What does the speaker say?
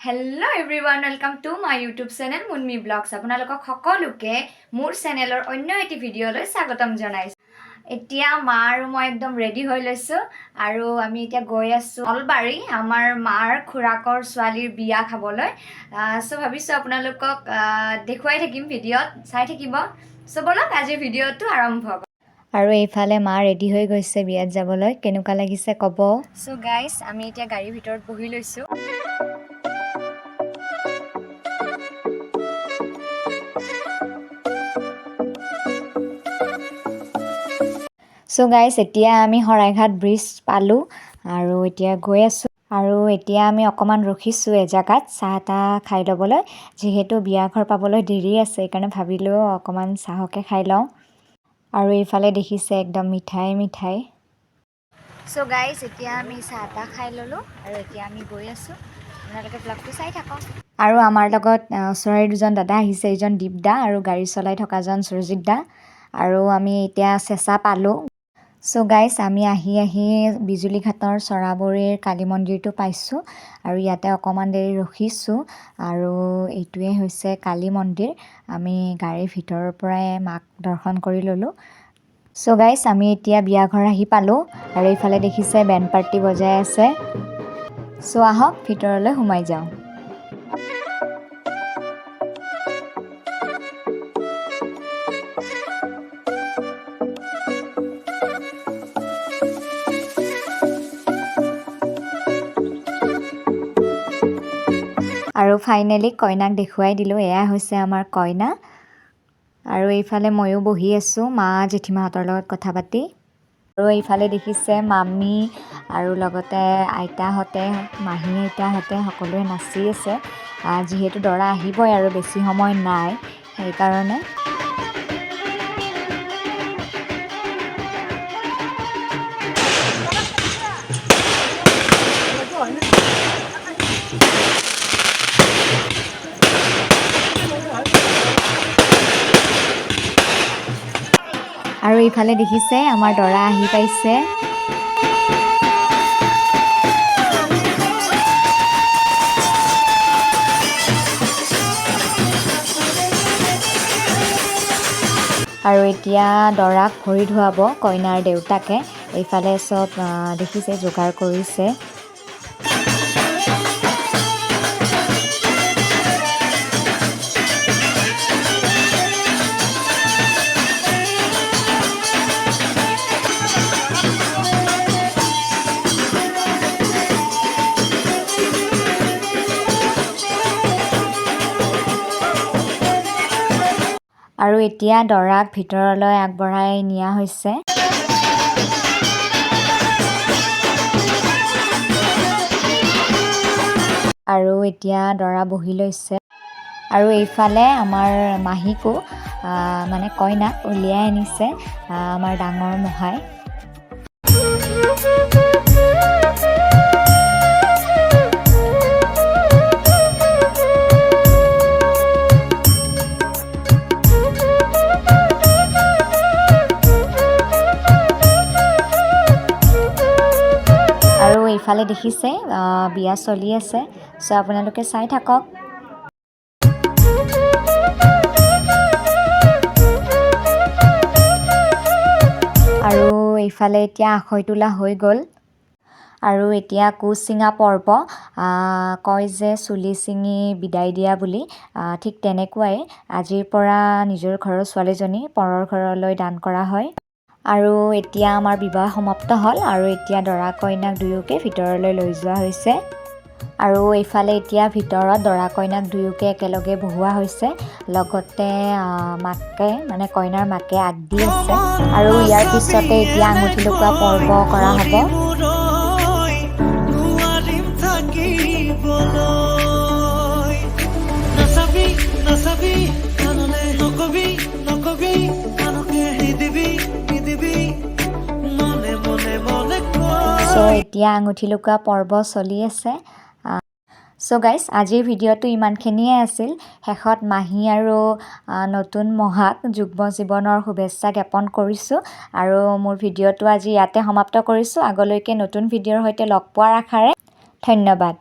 Hello everyone, welcome to my YouTube channel Munmi Vlogs. আপোনালোকক সকলোকে মোৰ চেনেলৰ অন্য এটি ভিডিঅ'লৈ স্বাগতম জনাইছোঁ। এতিয়া মা আৰু মই একদম ৰেডি হৈ লৈছোঁ আৰু আমি এতিয়া গৈ আছোঁ নলবাৰী, আমাৰ মাৰ খুৰাকৰ ছোৱালীৰ বিয়া খাবলৈ। চ' ভাবিছোঁ আপোনালোকক দেখুৱাই থাকিম, ভিডিঅ'ত চাই থাকিব। চ' ব'লক, আজিৰ ভিডিঅ'টো আৰম্ভ কৰোঁ। আৰু এইফালে মা ৰেডি হৈ গৈছে বিয়াত যাবলৈ। কেনেকুৱা লাগিছে ক'ব। চ' গাইজ, আমি এতিয়া গাড়ীৰ ভিতৰত বহি লৈছোঁ। চ' গাইজ, এতিয়া আমি শৰাইঘাট ব্ৰিজ পালোঁ আৰু এতিয়া গৈ আছোঁ। আৰু এতিয়া আমি অকণমান ৰখিছোঁ এজেগাত চাহ তাহ খাই ল'বলৈ। যিহেতু বিয়া ঘৰ পাবলৈ দেৰি আছে, সেইকাৰণে ভাবিলোঁ অকণমান চাহকে খাই লওঁ। আৰু এইফালে দেখিছে একদম মিঠাই মিঠাই। চ' গাইজ, এতিয়া আমি চাহ তাহ খাই ল'লোঁ আৰু এতিয়া আমি গৈ আছোঁ। আপোনালোকে ব্লগটো চাই থাকক। আৰু আমাৰ লগত ওচৰৰে দুজন দাদা আহিছে, এইজন দীপ দা আৰু গাড়ী চলাই থকাজন সুৰজিত দা। আৰু আমি এতিয়া চেঁচা পালোঁ। চ' গাইজ, আমি আহি আহি বিজুলীঘাটৰ চৰাবৰীৰ কালী মন্দিৰটো পাইছোঁ আৰু ইয়াতে অকণমান দেৰি ৰখিছোঁ। আৰু এইটোৱে হৈছে কালী মন্দিৰ। আমি গাড়ীৰ ভিতৰৰ পৰাই মাক দৰ্শন কৰি ল'লোঁ। চ' গাইজ, আমি এতিয়া বিয়া ঘৰ আহি পালোঁ আৰু এইফালে দেখিছে বেণ্ড পাৰ্টি বজাই আছে। চ' আহক, ভিতৰলৈ সোমাই যাওঁ। আৰু ফাইনেলি কইনাক দেখুৱাই দিলোঁ। এয়া হৈছে আমাৰ কইনা। আৰু এইফালে ময়ো বহি আছোঁ মা জেঠীমাহঁতৰ লগত কথা পাতি। আৰু এইফালে দেখিছে মামী আৰু লগতে আইতাহঁতে, মাহী আইতাহঁতে সকলোৱে নাচি আছে। যিহেতু দৰা আহিবই আৰু বেছি সময় নাই, সেইকাৰণে। আৰু এইফালে দেখিছে আমাৰ দৰা আহি পাইছে। আৰু এতিয়া দৰাক ভৰি ধুৱাব কইনাৰ দেউতাকে। এইফালে চব দেখিছে যোগাৰ কৰিছে। আৰু এতিয়া দৰাক ভিতৰলৈ আগবঢ়াই নিয়া হৈছে। আৰু এতিয়া দৰা বহি লৈছে। আৰু এইফালে আমাৰ মাহীকো, মানে কইনাক উলিয়াই আনিছে আমাৰ ডাঙৰ মহাই। আৰু এইফালে দেখিছে বিয়া চলি আছে। চ' আপোনালোকে চাই থাকক। আৰু এইফালে এতিয়া আখৈ তোলা হৈ গ'ল। আৰু এতিয়া কোচ চিঙা পৰ্ব। কয় যে চুলি ছিঙি বিদায় দিয়া বুলি, ঠিক তেনেকুৱাই আজিৰ পৰা নিজৰ ঘৰৰ ছোৱালীজনী পৰৰ ঘৰলৈ দান কৰা হয়। আৰু এতিয়া আমাৰ বিবাহ সমাপ্ত হ'ল আৰু এতিয়া দৰা কইনাক দুয়োকে ভিতৰলৈ লৈ যোৱা হৈছে। আৰু এইফালে এতিয়া ভিতৰত দৰা কইনাক দুয়োকে একেলগে বহুওৱা হৈছে। লগতে মাকে, মানে কইনাৰ মাকে আগ দি আছে। আৰু ইয়াৰ পিছতে এতিয়া আঙুঠি লগোৱা পৰ্ব কৰা হ'ব। নোৱাৰিম থাকিবলৈ। নাচাবি, নাচাবি আনলে, নকবি, নকবি আনকে, নিদিবি, নিদিবি মনে মনে মনে কৈ। চ' এতিয়া আঙুঠি লগোৱা পৰ্ব চলি আছে। চ' গাইজ, আজিৰ ভিডিঅ'টো ইমানখিনিয়ে আছিল। শেষত মাহী আৰু নতুন মহাক যুগ্ম জীৱনৰ শুভেচ্ছা জ্ঞাপন কৰিছোঁ আৰু মোৰ ভিডিঅ'টো আজি ইয়াতে সমাপ্ত কৰিছোঁ। আগলৈকে নতুন ভিডিঅ'ৰ সৈতে লগ পোৱাৰ আশাৰে ধন্যবাদ।